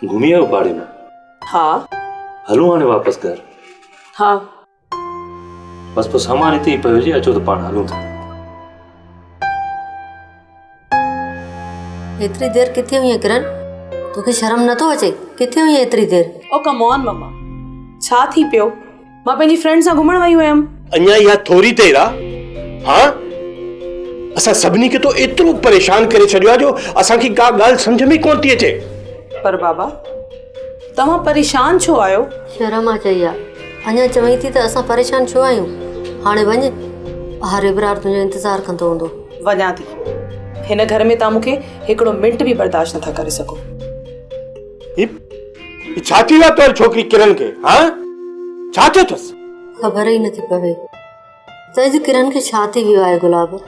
گهمي آيو پاڙي مان؟ ها. هلون هاڻي واپس گهر؟ ها. بس پوء سامان هتي ئي پيو هجي، اچو ته پاڻ هلون ٿا. ايتري دير ڪٿي هئين ڪرن؟ توکي شرم نٿو اچي؟ ڪٿي هئين ايتري دير؟ او ڪم آن مما، ڇا ٿي پيو؟ مان پنهنجي فرينڊ سان گهمڻ وئي هيم. اڃا اها ٿوري دير آ؟ ها؟ اسان سڀني کي تو ايترو پريشان ڪري ڇڏيو آ جو اسان کي ڪا ڳالهه سمجهه ۾ ڪونه ٿي اچي. پر بابا، توهان پريشان ڇو آهيو؟ شرم آ چئي آ. اڃا چوين ٿي ته اسان پريشان ڇو آهيون؟ هاڻي وڃ، ٻاهر ابرار تنهنجو انتظار ڪندو هوندو. وڃان ٿي. هن گهر ۾ توهان مون کي هڪڙو منٽ به برداشت نٿا ڪري سگهو. هي ڇا ٿي ويو آ تنهنجي ڇوڪري ڪرن کي؟ ها؟ ڇا ٿيو اٿس؟ خبر ئي نٿي پوي ته اڄ ڪرن کي ڇا ٿي ويو آهي گلاب.